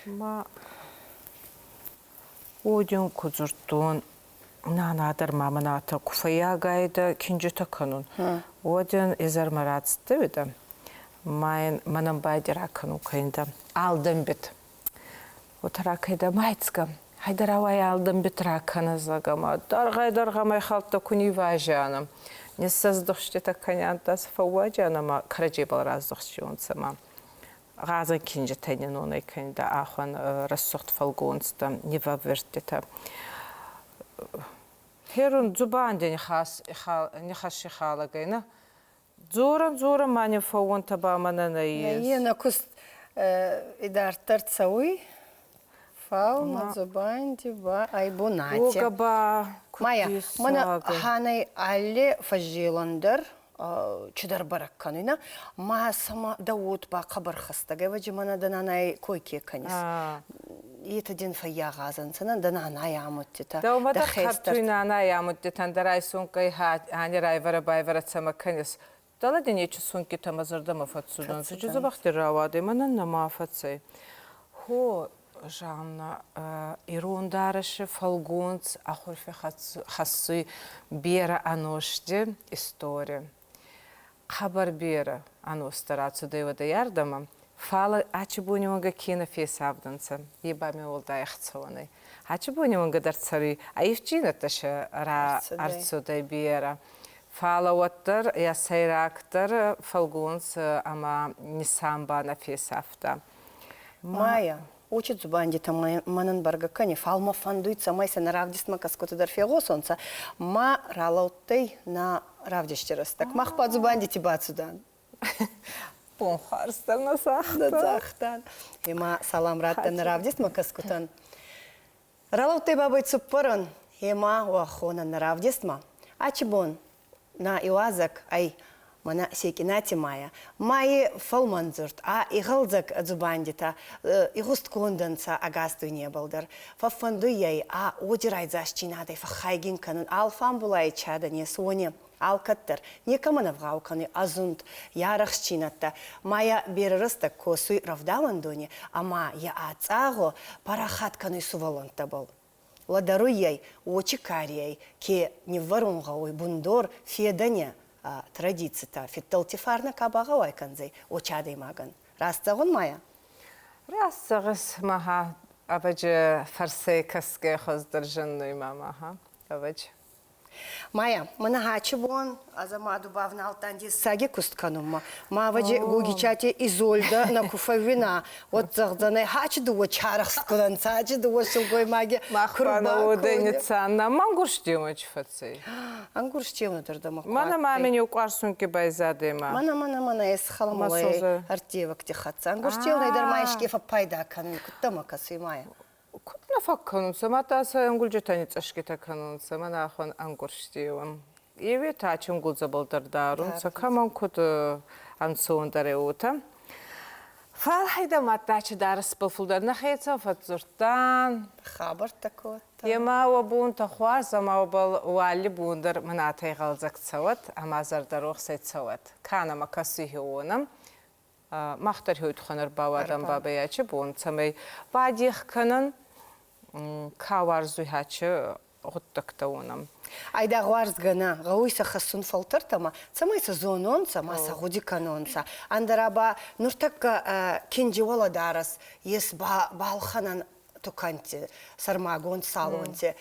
Ма Один ку дзурдтон, нана дӕр ма мӕн атӕ ку фӕййагайдӕ кинджитӕ кӕнун, уӕд ин изӕрмӕ рацудтӕуидӕ, ма ин мӕнӕн байди ракӕнун кӕнидӕ алдӕмбит. Уотӕ ракӕнидӕ, майцгӕ, хайдӕ рауайӕ алдӕмбит ракӕнӕ, зӕгъгӕ, ма дӕргъӕй-дӕргъӕмӕ ихӕлттӕ ку ниввазианӕ. Ниссӕздухститӕ кӕниантӕ сӕ фӕууаджианӕ ма кӕрӕдзебӕл раздухсиуонцӕ ма гъазӕн кинджитӕ нинонӕй кӕнидӕ ӕхуӕн рӕсугъд фӕлгонцтӕ, нивӕвӕрдтитӕ. Херун дзубанди нихас ихалӕгӕй, нӕ? Дзорӕн, дзорӕн ма нин фӕууӕнтӕ ба мӕнӕ нӕййес. Нӕййе, нӕ куст идарддӕр цӕуй, фал нӕ дзубанди ба ӕй бунати. Уогӕ ба Майа, мӕнӕ ханӕй алли фӕззелӕн дӕр чидӕр бӕрӕг кӕнуй, ма сӕмӕ дӕ уод ба хъӕбӕр хӕстӕг, ӕвӕджи мӕнӕ дӕ нанай кой ке кӕнис. Етӕ дин фӕййагъазӕнцӕ, дӕ нанай амудтитӕ. Дӕумӕ дӕр хӕртуй нанай амудтитӕн дӕ райсункӕй ани райвӕрӕ-байвӕрӕ цӕмӕ кӕнис. Дӕлӕ дин ечи сункитӕ мӕ зӕрдӕмӕ фӕццудӕнцӕ. Джузӕбӕхти рауадӕй, мӕнӕн нӕма фӕцӕй. Хо, Жанна, ирон дарӕси фӕлгонц ахурфи хӕссуй берӕ ӕности истори. Хъӕбӕр берӕ ӕностӕ рацудӕй уӕдӕй ардӕмӕ, фал ачи бони уӕнгӕ ке нӕ фесавдӕнцӕ, е ба ми уӕлдай ӕхцӕуӕн ӕй. Ачи бони уӕнгӕ дӕр цӕруй ӕйивджийнӕдтӕ сӕ ӕрцудӕй берӕ. Фал уӕддӕр йӕ сӕйрагдӕр фӕлгонц ӕма нисан ба нӕ фесафта. Майя, очи дзубандитӕ мӕнӕн бӕргӕ кӕни, фал мӕ фӕндуй, цӕмӕй сӕ нӕ равдистмӕ кӕсгутӕ дӕр фегъосонцӕ. Ма ралӕудтӕй нӕ равдисти рӕстӕг. Мах ба дзубандити бацудан. Бонхуарз дӕр нӕ загътан. Загътан. Ема салам раттӕн нӕ равдистмӕ кӕсгутӕн. Ралӕудтӕй бабӕй цуппӕрӕн, ема уӕхонӕн нӕ равдистмӕ. Ачи бон на иуазӕг ӕй мӕнӕ Секъинати Майа. Майи фӕлмӕндзурд, ӕ игъӕлдзӕг дзубандитӕ игъустгонд ӕнцӕ ӕгас дуйнебӕл дӕр. Фӕффӕндуй ӕй ӕ уоди райдзастдзийнадӕй фӕххайгин кӕнун алфамбулай чадӕн ес, уони алкӕддӕр некӕмӕн ӕвгъау кӕнуй ӕ зунд, е арӕхстдзийнӕдтӕ. Майа берӕ рӕстӕг косуй рӕвдауӕндони ӕма е ӕ цъагъо парахат кӕнуй сувӕллӕнттӕбӕл. Лӕдӕруй уочи карийӕй ке ниввӕрун гъӕуй бундор федӕни традицитӕ, фиддӕлти фарнӕ ка багъӕуай кӕндзӕй, уочи адӕймагӕн. Раст зӕгъун, Майа? Раст зӕгъис, маха, ӕвӕджи фӕрсӕй кӕсгӕй хуӕздӕр зӕннуй мамаха, ӕвӕджи. Майа, мӕнӕ хачи бон ӕз ӕма ду бавналдтан дессаги куст кӕнунмӕ. Ма ӕвӕджи Гогичати Изольдӕ нӕ ку фӕууина, уӕд зӕгъдзӕнӕй, хачи дууӕ чарӕхстгунӕнцӕ, хачи дууӕ силгоймаги Махбана ницанна мангурстеумӕ фӕцӕй. Ангурстеумӕ дӕр дӕмӕ Мӕнӕ ма мин еу къуар сунки байзадӕй ма. Мӕнӕ, мӕнӕ, мӕнӕ ес халамалай ӕрттевӕгти хӕццӕ. Ангурстеунӕй дӕр ма еске фӕппайда кӕнуй, куд дӕмӕ кӕсуй, Майа? Куд нӕ фӕккӕнунцӕ, мадта сӕ ӕнгулджитӕ ницъӕсгитӕ кӕнунцӕ, мӕнӕ ӕхуӕн ӕнгурстеуӕн. Еуетӕ ачингулдзӕбӕл дӕр дарунцӕ, кӕмӕн куд ӕнцондӕр ӕй, уотӕ. Фал хайдӕ мадта чи дарӕсбӕл фулдӕр нӕхецӕн фӕдздзурдтан. Хабӕрттӕ кодта. Ема уӕ бунтӕ хуарз ӕма уӕбӕл уӕ алли бон дӕр мӕнӕтӕй гъӕлдзӕг цӕуӕд ӕма зӕрдӕрохсӕй цӕуӕд. Ка нӕмӕ кӕсуй хеуонӕн, мах дӕр хеуитухӕн ӕрбауадӕн бабӕй ачи бон, цӕмӕй бадех кӕнӕн, ка уарзуй хачи гъуддӕгтӕ уонӕм. Айдагъ уарзгӕ нӕ, гъӕуй сӕ хӕссун фӕлтӕртӕмӕ, цӕмӕй сӕ зононцӕ ма сӕ гъуди кӕнонцӕ. Ӕндӕра ба нуртӕккӕ кинджи уӕлӕдарӕс ес балхӕнӕн тукӕнтти, сӕрмагонд салонти.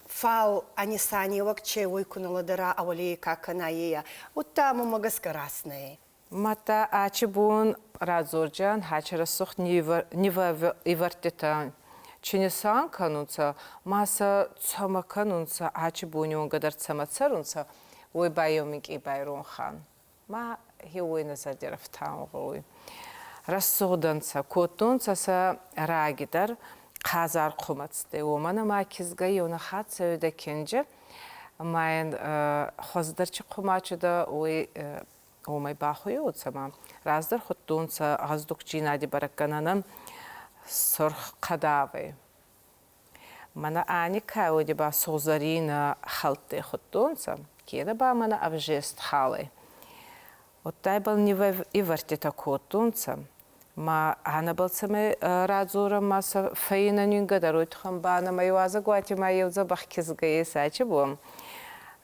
Фал анисаниуӕг че уой ку нӕ лӕдӕра, ауӕлей ка кӕна ейӕ, удта мӕмӕ гӕсгӕ раст нӕй. Мадта ачи бон радзордзиан хачи рӕсугъд нивӕвӕрдтитӕ чи нисан кӕнунцӕ, ма сӕ цӕмӕ кӕнунцӕ, ачи бони уӕнгӕ дӕр цӕмӕ цӕрунцӕ, уой ба еу минкъий байронхан. Ма хеуой нӕ зӕрдирӕфтаун гъӕуй. Рӕсугъдӕнцӕ, кодтонцӕ сӕ раги дӕр хъазар хъумӕцтӕ, уомӕн ӕма кизгӕ еунӕ хатт цӕуидӕ кенджи, ма ин хуӕздӕр чи хъумачидӕ, уой уомӕй бахуйуонцӕ ма раздӕр худтонцӕ гъӕздугдзийнади бӕрӕггӕнӕнӕн сурх хъӕдавӕй. Мӕнӕ ани кӕуди ба сугъзӕрийнӕ хӕлттӕй худтонцӕ, кенӕ ба мӕнӕ ӕвзест халӕй. Удта ибӕл нивӕ ивӕрдтитӕ кодтонцӕ. Ма ӕнӕбӕл цӕмӕй радзорӕн ма сӕ фӕйнӕ нингӕ дӕр уой туххӕн ба нӕмӕ иуазӕгуати ма еу дзӕбӕх кизгӕ ес ачи бон.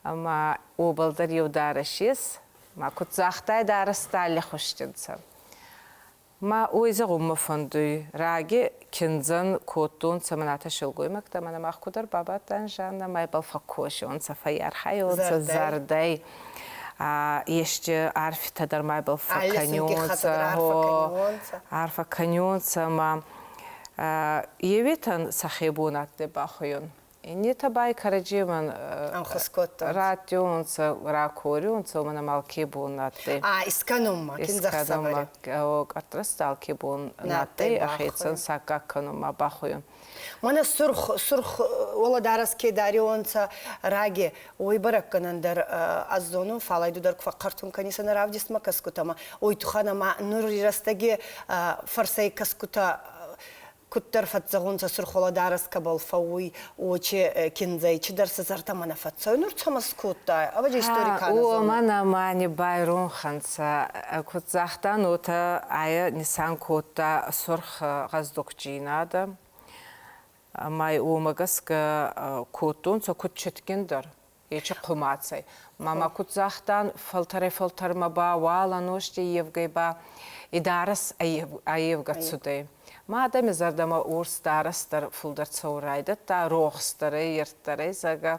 Ӕма уобӕл дӕр еу дарӕс ес. Ма куд загътай, дарӕстӕ аллихузтӕнцӕ. Ма уой зӕгъун мӕ фӕндуй, раги киндзӕн кодтонцӕ мӕнӕ силгоймӕгтӕ, мӕнӕ мах кудӕр бабадтан Жаннӕ, ма ибӕл фӕккосионцӕ, фӕййархайонцӕ зӕрдӕй. Есте арфитӕ дӕр ма ибӕл фӕккӕниуонцӕ, арфӕ кӕниуонцӕ ма еуетӕн сӕхе бон адтӕй бахуйун. Иннетӕ ба кӕрӕдземӕн ӕнхус кодтонцӕ. Раттиуонцӕ, ракориуонцӕ, уомӕн ӕма алке бон адтӕй. А, искӕнунмӕ, киндзӕхсӕвӕри. Къӕртрӕстӕ алке бон адтӕй ӕхецӕн саккаг кӕнунмӕ бахуйун. Мӕнӕ сурх, сурх уӕлӕдарӕс ке дариуонцӕ раги, уой бӕрӕггӕнӕн дӕр ӕз зонун, фал ӕй ду дӕр ку фӕхъхъӕртун кӕнисӕ нӕ равдистмӕ кӕсгутӕмӕ. Уой туххӕн ӕма нури рӕстӕги фӕрсӕй кӕсгутӕ куддӕр фӕццӕгъунцӕ сурх уӕлӕдарӕс кӕбӕл фӕууй, уоче киндзӕй чидӕр сӕ зӕрдӕмӕ нӕ фӕццӕуй. Нур цӕмӕ скодтай? Ӕвӕдзи истори ка нӕ зонуй. Уомӕн ӕма не байронхӕнцӕ. Куд загътан, уотӕ айӕ нисан кодта сурх гъӕздугджийнадӕ. Ӕма уомӕ гӕсгӕ кодтонцӕ куд цитгиндӕр ечи хъумацӕй. Ма ма куд загътан, фӕлтӕрӕй-фӕлтӕрмӕ ба уал ӕности евгӕй ба и дарӕс аййевгӕ цудӕй. Ма адӕми зӕрдӕмӕ уорс дарӕс дӕр фулдӕр цӕун райдӕдта, рохсдӕрӕй, ирддӕрӕй, зӕгъгӕ.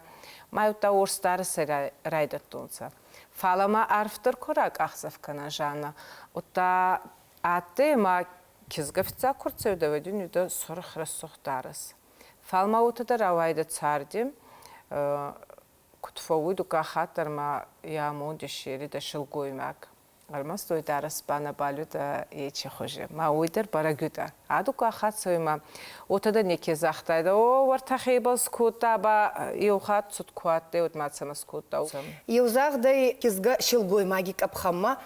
Ма удта уорс дарӕсӕй райдӕдтонцӕ. Фалӕ ма арфдӕр ку ракъахдзӕф кӕна Жанна, удта адтӕй ма кизгӕ фиццаг ку рцӕуидӕ, уӕд ин уидӕ сурх рӕсугъд дарӕс. Фал ма уотӕ дӕр рауайидӕ царди, куд фӕууй дуккаг хатт дӕр ма е амонд иссеридӕ силгоймаг. Ӕрмӕст уой дарӕс ба нӕбал уидӕ ечи хузи. Ма уой дӕр бӕрӕг уидӕ. А дуккаг хатт цӕуй ма уотӕ дӕр неке загътайдӕ, о, уӕртӕ хебӕл скодта ба еу хатт цуд ку адтӕй, уӕд ма цӕмӕ скодта. Еу загъдӕй кизгӕ силгоймаги къӕпхӕнмӕ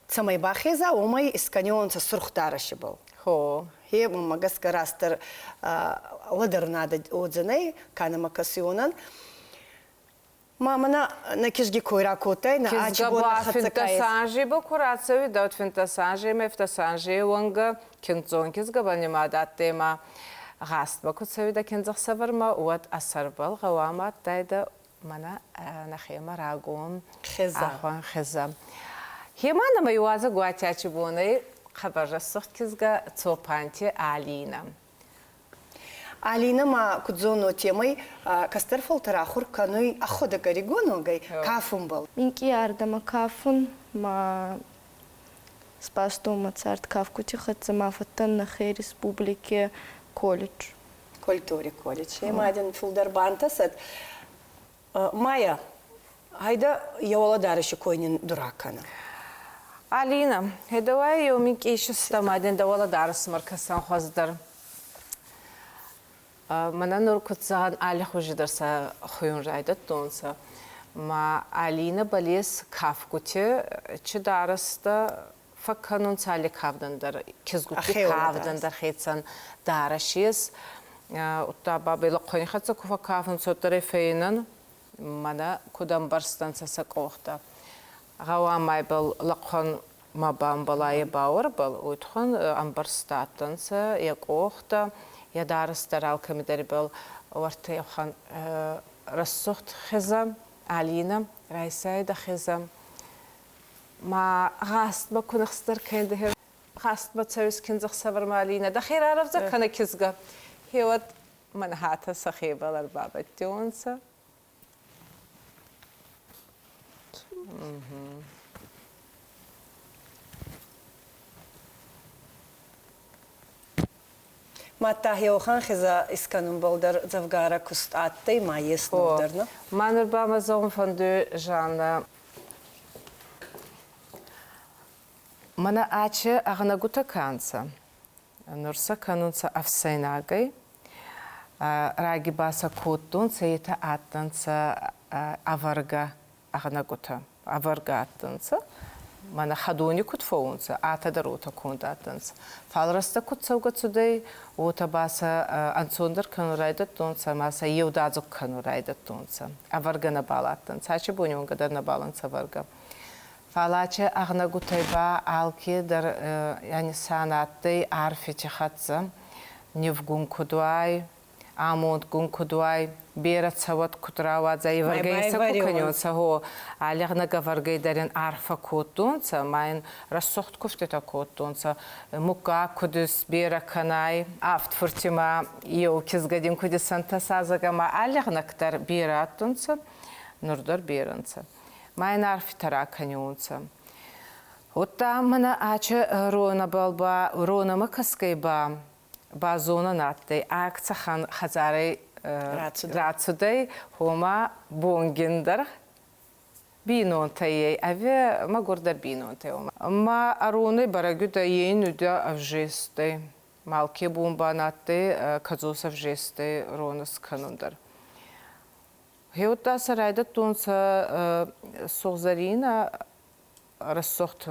цӕмӕй бахеза, уомӕй искӕниуонцӕ сурх дарӕсибӕл. Хо. Хе мӕмӕ гӕсгӕ растдӕр лӕдӕрунадӕ уодзӕнӕй, ка нӕмӕ кӕсиуонӕн. Ма мӕнӕ нӕ кизги кой ракодтай, нӕ Кизгӕ ба финддӕс ба ку рацӕуидӕ, уӕд финддӕс анземӕ, ӕфтдӕс анзей уӕнгӕ киндздзон кизгӕ ба нимад адтӕй ма гъастмӕ ку цӕуидӕ киндзӕхсӕвӕрмӕ, уӕд ӕ сӕрбӕл гъӕуама адтайдӕ мӕнӕ нӕхемӕ рагон хеза. Хеза. Хема нӕмӕ иуазӕг уатӕчи бонӕй хъӕбӕр рӕсугъд кизгӕ Цопанти Алина. Алина ма куд зоно темӕй кӕстӕр фӕлтӕр ахур кӕнуй ӕхуӕдӕг ӕригоногӕй кафунбӕл. Минкъий ардӕмӕ кафун ма спастон мӕ цард кафгути хӕццӕ ма фӕдтӕн нӕхе республики колледж. Культури колледж. Ӕма дин фулдӕр бантӕсӕд. Майя, гьӕйдӕ йӕ уӕлӕдарӕси кой нин дурак кӕнӕ. Алина, гьӕдӕуӕй еу минкъий исистӕ ма дин дӕ уӕлӕдарӕсмӕ ӕркӕсӕн хуӕздӕр. Мӕнӕ нур куд зӕгъӕн, аллихузи дӕр сӕ хуйун райдӕдтонцӕ. Ма Алина балес кафгути чи дарӕстӕ фӕккӕнунцӕ алли кавдӕн дӕр, кизгутти кавдӕн дӕр хецӕн дарӕс ес. Удта бабӕй лӕхъуӕни хӕццӕ ку фӕккафунцӕ, уӕддӕр ӕй фӕйнӕн мӕнӕ куд ӕмбӕрзтӕнцӕ сӕ къохтӕ. Гъӕуама ибӕл лӕхъуӕн ма бамбӕла е бауӕрбӕл, уой туххӕн ӕмбӕрзт адтӕнцӕ йӕ къохтӕ, йӕ дарӕс дӕр алкӕмидӕр ибӕл уӕртӕ еухан рӕсугъд хезӕ, Алина, райсайдӕ хезӕ. Ма гъастмӕ ку нӕхстӕр кӕндӕ гъастмӕ цӕуис киндзӕхсӕвӕрмӕ Алина, дӕхе рарӕвдзӕ кӕнӕ кизгӕ. Хеуӕд мӕнхатӕ сӕхебӕл ӕрбабӕттиуонцӕ. Мадта хеуӕхӕн хезӕ искӕнунбӕл дӕр дзӕвгарӕ куст адтӕй ма ес нур дӕр, нӕ? Ма нур ба мӕ зӕгъун фӕндуй, Жанна, Мӕнӕ ачи ӕгънӕгутӕ ка нцӕ? Нур сӕ кӕнунцӕ ӕфсӕйнагӕй. Раги ба сӕ кодтонцӕ, етӕ адтӕнцӕ ӕвӕргӕ ӕгънӕгутӕ. Ӕвӕргӕ адтӕнцӕ. Мӕнӕ хӕдони куд фӕуунцӕ, атӕ дӕр уотӕ конд адтӕнцӕ. Фал рӕстӕг куд цӕугӕ цудӕй, уотӕ ба сӕ ӕнцондӕр кӕнун райдӕдтонцӕ ӕма сӕ еудадзуг кӕнун райдӕдтонцӕ. Ӕвӕргӕ нӕбал адтӕнцӕ. Ачи бони уӕнгӕ дӕр нӕбал ӕнцӕ ӕвӕргӕ. Фал ачи ӕгънӕгутӕй ба алке дӕр нисан адтӕй арфити хӕццӕ. Нивгун куд уай, амондгун куд уай, берӕ цӕуӕт куд рауадзай, ивӕргӕй сӕ ку кӕнионцӕ, гъо, алӕгънӕг ӕвӕргӕй дӕр ин арфӕ кодтонцӕ, ма ин рӕсугъд кувдтитӕ кодтонцӕ. Муггаг куд исберӕ кӕнай, авд фурти ма еу кизгӕ дин куд исӕнтӕса, зӕгъгӕ, ма алӕгънӕг дӕр берӕ адтӕнцӕ, нур дӕр берӕ нцӕ. Ма ин арфитӕ ракӕниунцӕ. Удта мӕнӕ ачи ронӕбӕл ба, ронӕмӕ кӕсгӕй ба базонӕн адтӕй, аг цӕхӕн хӕдзарӕй рацудӕй, гъома бонгиндӕр бийнонтӕй ӕй ӕви мӕгурдӕр бийнонтӕй. Ма ӕронӕй бӕрӕг уидӕ ейн уидӕ ӕвзестӕй. Малке бон ба на адтӕй кӕдзос ӕвзестӕй ронӕ скӕнун дӕр. Гъеуӕдта сӕ райдӕдтонцӕ сугъзӕрийнӕ рӕсугъд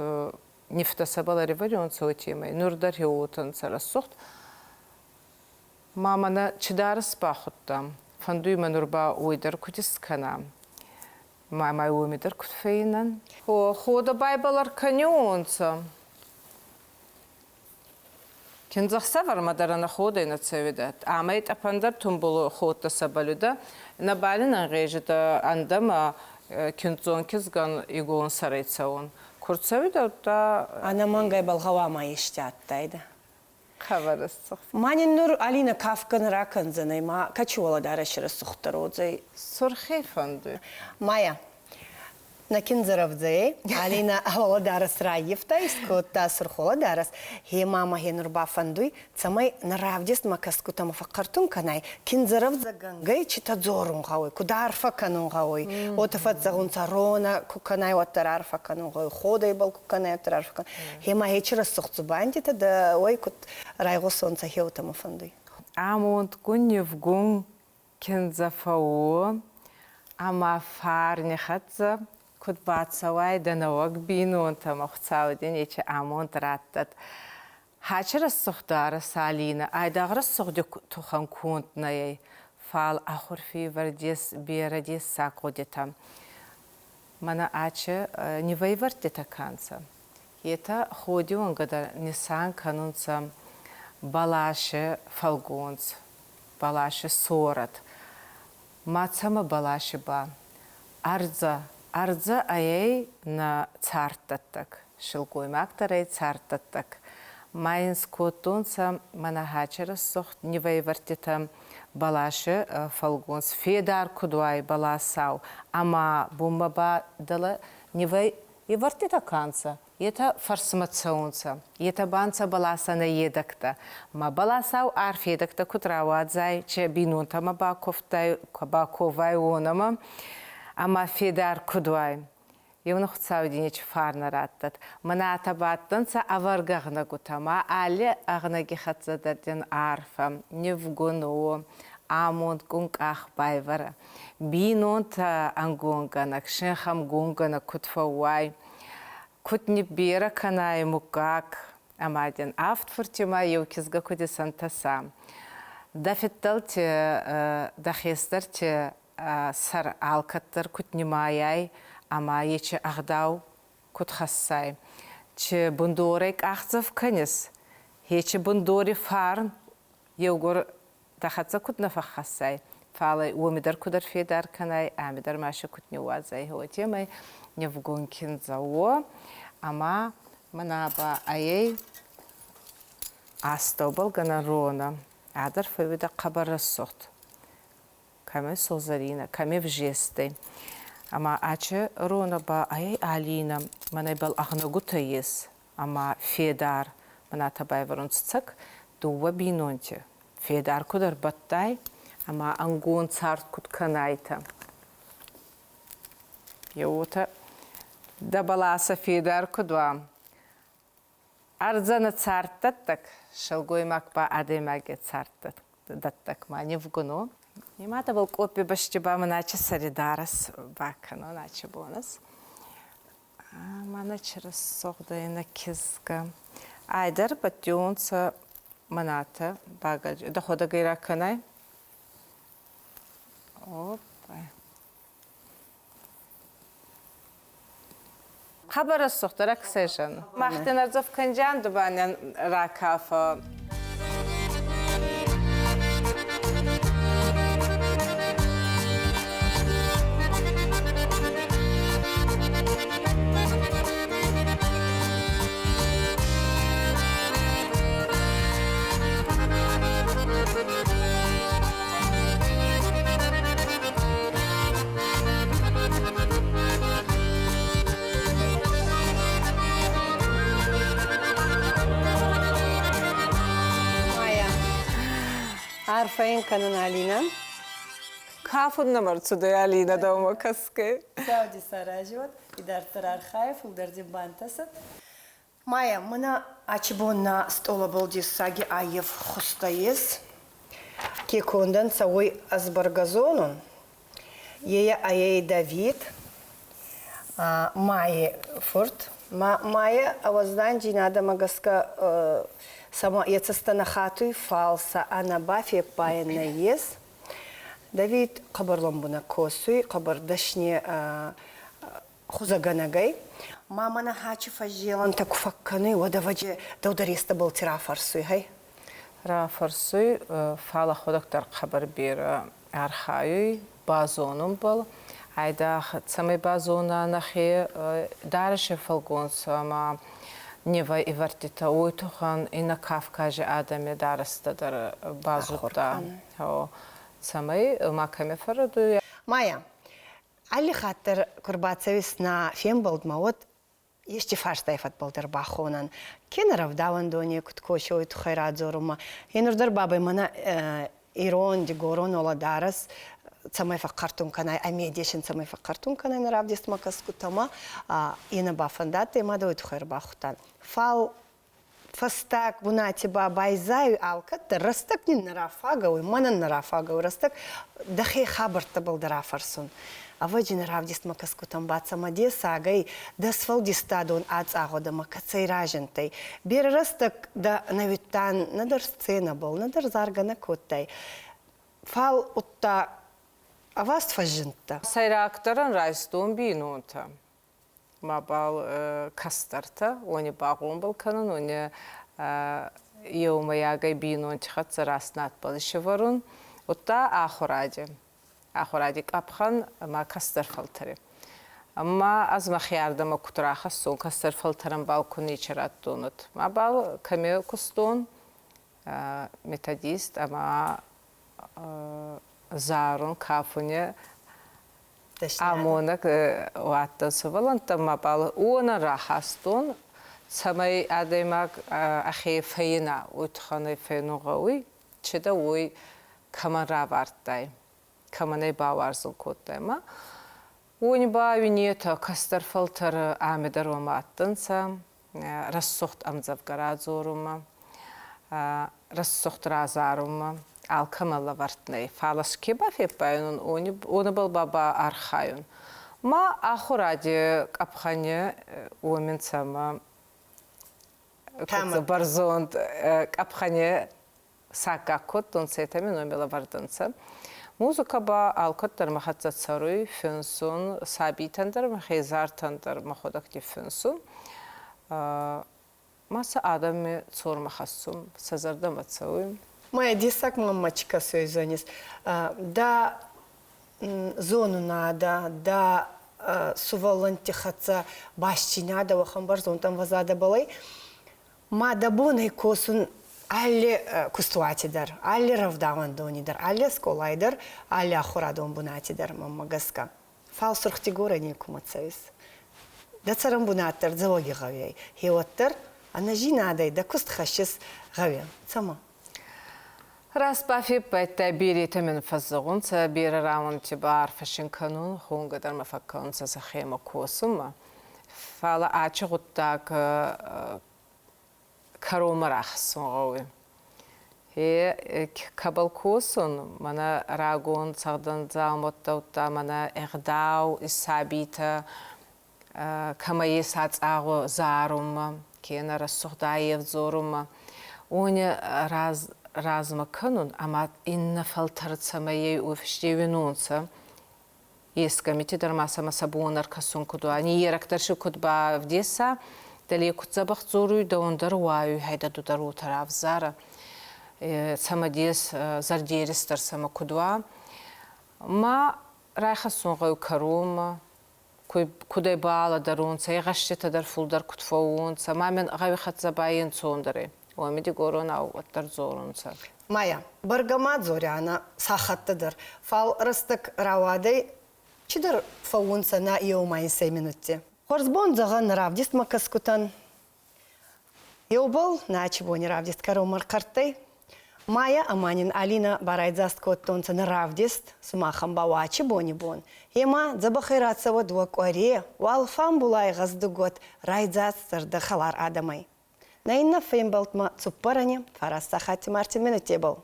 нивтӕ сӕбӕл ӕрӕвӕрионцӕ уотемӕй. Нур дӕр гъеуотӕнцӕ рӕсугъд. Ма мӕнӕ чидарӕс бахудта. Фӕндуй мӕ нур ба уой дӕр куд искӕна. Ма ма уоми дӕр куд фӕййинӕн. Ходӕ байбӕл ӕркӕниуонцӕ. Киндзӕхсӕвӕрмӕ дӕр ӕнӕ ходӕй нӕ цӕуидӕ. Ӕма и тъӕпӕндӕр тумбул ходтӕ сӕбӕл уидӕ. Нӕбал ин ӕнгъезидӕ ӕндӕмӕ киндздзон кизгӕн игон сӕрӕй цӕун. Ку рцӕуидӕ, удта Ӕнӕмӕнгӕй бал гъӕуама ести адтайдӕ. Хабар исцӕгъд. Ма нин нур Алинӕ кафгӕ нӕ ракӕндзӕнӕй, ма кӕчи уӕлӕдарӕси рӕсугъддӕр уодзӕй? Сурхи фӕндуй. Майя, нӕ киндзӕрӕвдзӕй Алинӕ уӕлӕдарӕс раййивта, искодта сурх уӕлӕдарӕс. Хе мама хе нур бафӕндуй, цӕмӕй нӕ равдистмӕ кӕсгутӕмӕ фӕхъхъӕртун кӕнай, киндзӕрӕвдзӕгӕнгӕй читӕ дзорун гъӕуй, куд арфӕ кӕнун гъӕуй. Уотӕ фӕззӕгъунцӕ, ронӕ ку кӕнай, уӕддӕр арфӕ кӕнун гъӕуй, ходӕйбӕл ку кӕнай, уӕддӕр арфӕ кӕнун. Хе ма хечи рӕсугъд дзубандитӕ дӕ уой куд райгъосонцӕ, хе уотӕмӕ фӕндуй. Амондгун, нивгун киндзӕ фӕууо ӕма фарни хӕццӕ куд бацӕуай дӕ нӕуӕг бийнонтӕмӕ, Хуцау дин ечи амонд раттӕд. Хачи рӕсугъд Алинӕ айдагъ рӕсугъди тухӕн конд нӕй, фал ӕ хурфи вӕрдес берӕ дессаг гъудитӕ. Мӕнӕ ачи нивӕйвӕрдтитӕ ка нцӕ, етӕ ходи уӕнгӕ дӕр нисан кӕнунцӕ бӕласи фӕлгонц, бӕласи сорӕт. Ма цӕмӕ бӕласи ба? Ӕрдзӕ, ӕрдзӕ ӕй нӕ царддӕттӕг, силгоймаг дӕр ӕй царддӕттӕг. Ма ин скодтонцӕ мӕнӕ хачи рӕсугъд нивӕйвӕрдтитӕ бӕласи фӕлгонц федар куд уай бӕласау ӕма бунмӕ ба дӕлӕ нивӕй ивӕрдтитӕ ка нцӕ, етӕ фӕрсмӕ цӕунцӕ, етӕ ба нцӕ бӕласӕн ӕ едӕгтӕ. Ма бӕласау арф едӕгтӕ куд рауадзай, че бийнонтӕмӕ бакувтай, баковай уонӕмӕ, ӕма федар куд уай. Еунӕг Хуцауи дин ечи фарнӕ раттӕд. Мӕнӕ атӕ бадтӕнцӕ ӕвӕргӕ ӕгънӕгутӕ, ма алли ӕгънӕги хӕццӕ дӕр дин арфӕ, нивгун уо, амондгун къах байвӕрӕ. Бийнонтӕ ӕнгонгӕнӕг, синхӕмгонгӕнӕг куд фӕууай, куд нибберӕ кӕнай муггаг, ӕма дин авд фуртемӕ еу кизгӕ куд исӕнтӕса. Дӕ фиддӕлти, дӕ хестӕрти сӕр алкӕддӕр куд нимайай ӕма ечи ӕгъдау куд хӕссай. Чи бундорӕй къахдзӕф кӕнис, ечи бундори фарн еугур дӕ хӕццӕ куд нӕ фӕххӕссай, фал уоми дӕр куд ӕрфедар кӕнай, ами дӕр ма си куд ниууадзай, уотемӕй нивгун киндзӕ уо, ӕма мӕнӕ ба ӕй астӕубӕлгӕнӕн ронӕ, ӕдӕр фӕууидӕ хъӕбӕр рӕсугъд. Кӕми сугъзӕрийнӕ, кӕми взестӕй. Ӕма ачи ронӕ ба ӕй Алинӕ, мӕнӕ ибӕл ӕгънӕгутӕ ес ӕма федар, мӕнӕ байвӕрунцӕ цӕг дууӕ бийнонти. Федар куд ӕрбадтӕй ӕма ӕнгон цард куд кӕнайтӕ. Еуотӕ дӕ бӕласӕ федар куд уа, ӕрдзӕнӕ царддӕттӕг, силгоймаг ба адӕймаги царддӕттӕг ма нивгун у. Нимадӕбӕл къоппи бӕсти ба мӕнӕ сӕри дарӕс бакӕнон ачи бонас. Мӕнӕ чи рӕсугъдӕй нӕ кизгӕ. Айдӕр бадтиуонцӕ мӕнӕтӕ багӕлдз. Дӕхуӕдӕг ӕй ракӕнай? Оппа. Хъӕбӕр рӕсугъддӕр ӕхсӕзӕн. Мах дин ӕрдзӕф кӕнджиан дубанӕн ракафӕ. Майя, арфӕ йын кӕнын Алинӕ. Кафун нӕм ӕрцудӕй Алинӕ дӕумӕ кӕсгӕй. Сауди саразиуӕд, идарддӕр архайа, фулдӕр дин бантӕсӕд. Майя, мӕнӕ ачи бон нӕ стъолабӕл дессаги аййев хузтӕ ес. Ке кондӕнцӕ, уой ӕз бӕргӕ зонун. Е ӕй Давид, Майи фурт. Майя ӕвӕздӕнджийнадӕмӕ гӕсгӕ сӕмӕ е цӕстӕ нӕ хатуй, фал сӕ ӕнӕ бафеппайӕн нӕййес. Давид хъӕбӕр лӕмбунӕг косуй, хъӕбӕр дӕсни хузӕгӕнӕгӕй. Ма мӕнӕ хачи фӕззелӕнтӕ ку фӕккӕнуй, уӕд ӕвӕджи дӕу дӕр естӕбӕлти рафӕрсуй, хей? Рафӕрсуй, фал ӕхуӕдӕг дӕр хъӕбӕр берӕ архайуй базонунбӕл. Айдагъ цӕмӕй базона нӕхе дарӕси фӕлгонц ӕма Нева ивӕрдтитӕ, уой туххӕн иннӕ Кавкази адӕми дарӕстӕ дӕр базудта. Цӕмӕй ма кӕми фӕррӕдуй. Майя, Алли хатт дӕр ку рбацӕуис нӕ фембӕлдмӕ, уӕд ести фарстай фӕдбӕл дӕр бахонӕн. Кенӕ рӕвдауӕндони куд косуй, уой туххӕй радзорунмӕ. Енур дӕр бабӕй мӕнӕ ирон, дигорон уӕлӕдарӕс цӕмӕй фӕхъхъӕртун кӕнай, ӕ медес ин цӕмӕй фӕхъхъӕртун кӕнай нӕ равдистмӕ кӕсгутӕмӕ, е нӕ бафӕндадтӕй, ма дӕ уой туххӕй ӕрбахудтан. Фал фӕстаг бунати ба байзайуй алкӕддӕр, рӕстӕг нин нӕ рафагӕуй, мӕнӕн нӕ рафагӕуй рӕстӕг дӕхе хабӕрттӕбӕл дӕр рафӕрсун. Ӕвӕдзи нӕ равдистмӕ кӕсгутӕн ба цӕмӕдесагӕй дӕ сфӕлдистадон ацъагъуӕдӕмӕ кӕцӕй разиндтӕй. Берӕ рӕстӕг дӕ нӕ уидтан нӕдӕр сценӕбӕл, нӕдӕр заргӕ нӕ кодтай. Фал удта ӕваст фӕззиндтӕ. Сӕйрагдӕрӕн райстон бийнонтӕ. Мабал кӕстӕртӕ, уони багъомбӕл кӕнун, уони еумӕйагӕй бийнонти хӕццӕ раст надбӕл исӕвӕрун, удта ахуради. Ахуради къӕпхӕн ӕма кӕстӕр фӕлтӕри. Ӕма ӕз мӕхеӕрдӕмӕ куд рахӕссон, кӕстӕр фӕлтӕрӕнбӕл ку нечи раттон, уӕд. Мабал кӕми кустон, методист ӕма зарун, кафуни амонӕг уадтӕн сувӕллӕнттӕмӕ бал уонӕн рахастон, цӕмӕй адӕймаг ӕхе фӕйна, уой туххӕн ӕй фӕйнун гъӕуй, чи дӕ уой кӕмӕн равардтай, кӕмӕн ӕй бауарзун кодтай ма. Уони ба уинетӕ кӕстӕр фӕлтӕр ами дӕр уӕмӕ адтӕнцӕ, рӕсугъд ӕмдзӕвгӕ радзорунмӕ, рӕсугъд разарунмӕ алкӕмӕ лӕвӕрд нӕй. Фал ӕз ке бафеппайун, уонӕбӕл ба архайун. Ма ахуради къӕпхӕни уоми нцӕмӕ бӕрзонд къӕпхӕни саккаг кодтонцӕ, етӕ ми номи лӕвӕрдӕнцӕ. Музыка ба алкӕддӕр мӕ хӕццӕ цӕруй, финсун, сабийтӕн дӕр, мӕхе зартӕн дӕр мӕхуӕдӕгти финсун. Ма сӕ адӕми цормӕ хӕссун, сӕ зӕрдӕмӕ цӕуй. Моя дессаг маммачка сойзонис. Да зонунадӕ, да сувӕллӕнтти хӕццӕ бастдзийнадӕ уӕхӕн бӕрзонд ӕмвӕзадӕбӕл ӕй. Ма дӕ бон ӕй косун алли кустуати дӕр, алли рӕвдауӕндони дӕр, алли скъолай дӕр, алли ахурадон бунати дӕр, мӕнмӕ гӕсгӕ. Фал Сурх-Дигорӕ некумӕ цӕуис. Дӕ цӕрӕн бунат дӕр Дзӕуӕгигъӕуи ӕй. Хеуӕддӕр ӕнӕзийнадӕй дӕ куст хӕссис гъӕуи. Цӕмӕ? Раст бафеппайдтай, беретӕ мин фӕззӕгъунцӕ, берӕ рауӕнти ба арфӕсин кӕнун, хонгӕ дӕр мӕ фӕккӕнунцӕ сӕхемӕ косунмӕ. Фал ачи гъуддаг кӕронмӕ рахӕссун гъӕуй. Е кӕбӕл косун, мӕнӕ рагон цӕгъдӕн дзаумӕттӕ, удта мӕнӕ ӕгъдау, сабийтӕ кӕмӕ ес ацъагъуӕ зарунмӕ, кенӕ рӕсугъд аййев дзорунмӕ, уони раз, размӕ кӕнун ӕма иннӕ фӕлтӕр цӕмӕй ӕй уфсти уинонцӕ. Ескӕмити дӕр ма сӕмӕ сӕ бон ӕркӕсун куд уа, ниййерӕг дӕр си куд бавдеса, дӕле куд дзӕбӕх дзоруй, дӕуӕн дӕр уайуй, хайдӕ ду дӕр уотӕ равзарӕ. Цӕмӕдес, зӕрдерис дӕр сӕмӕ куд уа. Ма райхӕссун гъӕуй кӕронмӕ, куд ӕй балӕдӕрунцӕ, игъӕститӕ дӕр фулдӕр куд фӕуунцӕ, ма мин гъӕуи хӕццӕ ба ӕнцондӕр ӕй. Уоми дигоронау уӕддӕр дзорунцӕ. Майа, бӕргӕ ма дзорианӕ сахӕттӕ дӕр, фал рӕстӕг рауадӕй, чидӕр фӕуунцӕ нӕ еума инсӕй минутти. Хуӕрзбон зӕгъӕн равдистмӕ кӕсгутӕн. Еубал нӕ ачибони равдист кӕронмӕ ӕрхъӕрттӕй. Майа ӕма нин Алинӕ барайдзаст кодтонцӕ нӕ равдист, сумахӕн ба уӕ ачибони бон. Ема дзӕбӕхӕй рацӕуӕд уӕ къуӕре, уӕлфамбулай гъӕздуг уӕд райдзаст зӕрдӕхӕлар адӕмӕй. Нӕ иннӕ фембӕлдмӕ цуппӕрӕни фараст сахатти мартин минуттебӕл.